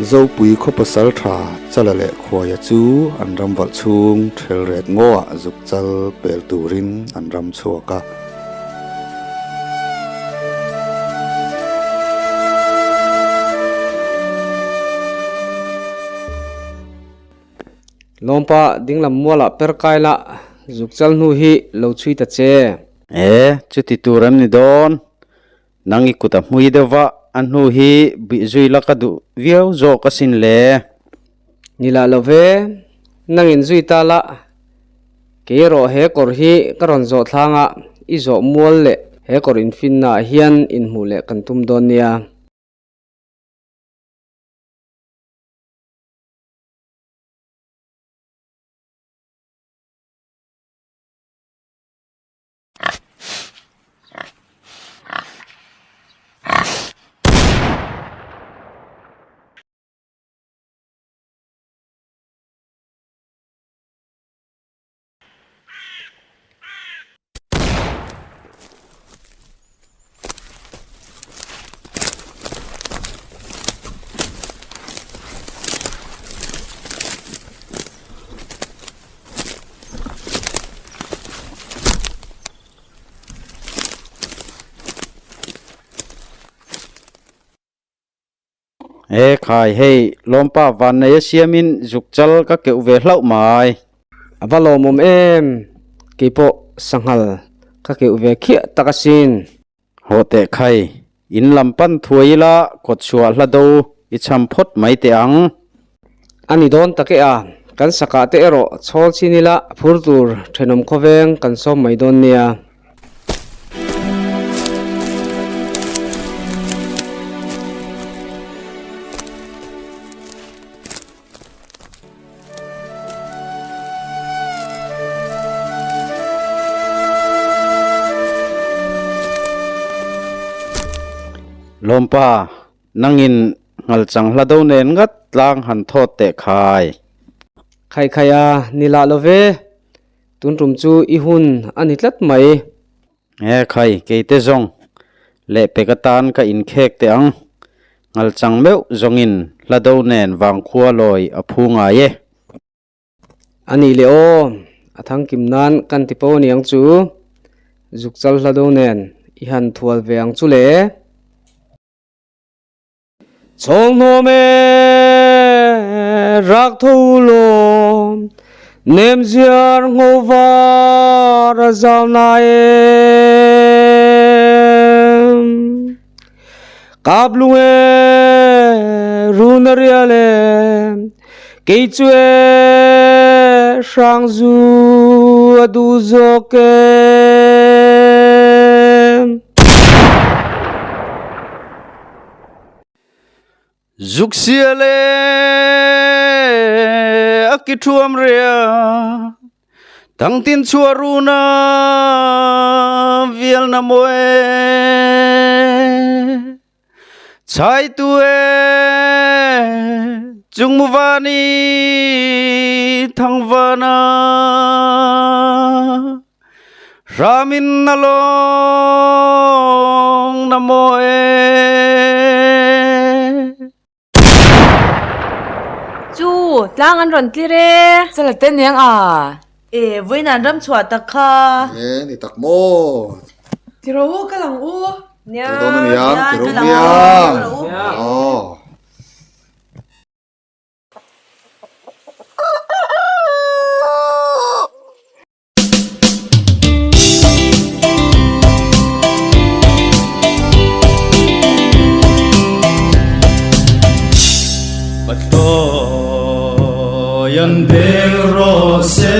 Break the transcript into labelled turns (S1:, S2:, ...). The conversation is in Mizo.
S1: Zopui khaw pasaltha Chala leh Khuaia chu an ram valh chhung Thelret ngaw-ah zuk chal pel turin an ram chhuak a.
S2: Lawmpa dinglam mualah per kai la, zuk chal hnu hi lo chhui ta che.
S3: E, chuti tur em ni dawn? Nang i kut a hmui deuh va, a hnu hi bih zui la ka duh viau zawk asin le.
S2: Ni lah lo ve, nang in zui ta la, kei erawh he kawr hi ka rawn zawh thlang a, i zawh mual leh he kawr infinna ah hian inhmuh leh kan tum dawn nia.
S3: He khai hei lawmpa vannei a siamin zuk chal ka keuh ve hlauh mai.
S2: A va lawmawm em, keipawh sanghal ka keuh ve khiah tak asin.
S3: Haw teh khai, in lam pan thuai ila kawt chhuah hla do i cham phawt mai teh ang.
S2: A ni dawn tak e a, kan sakah te erawh chhawl chin ila phur tur thenawm khawveng kan sawm mai dawn nia.
S3: Lawmpa, nangin ngalchang hla do nen ngat tlang han thawt teh khai.
S2: Khai khai a, ni lah lo ve. Tun tum chu i hun a ni tlat mai.
S3: He khai, keite zawng lehpek atan ka inkhek teh ang. Ngalchang meuh zawngin hla do nen vangkhua lawi a phu ngai e.
S2: A nih leh aw, a thangkim nan kan ti po aniang chu. Zukchal hla do nen i han thual ve ang chu le. Chawlhnawm e, rak tho lawm, nem ziar ngho var a zau na em. Kap lung e, run a rial e, kei chu e, hrang zu a duh zawk e.
S3: Zuk sial e a ki thuam ria Thangtin chhuah runa vial na maw e Chai tu e chung mu vani thangvana Ramin na lawng na maw e.
S4: Chu, tlang an rawn tlir e.
S5: Chala te niang a.
S6: E, vawiin an ram chhuah tak kha.
S1: E, ni tak maw.
S5: Tiro u ka lang u.
S1: Kal dawn a niang, tiro hmiang. Aw.
S7: Pathlawi an beng rawh se.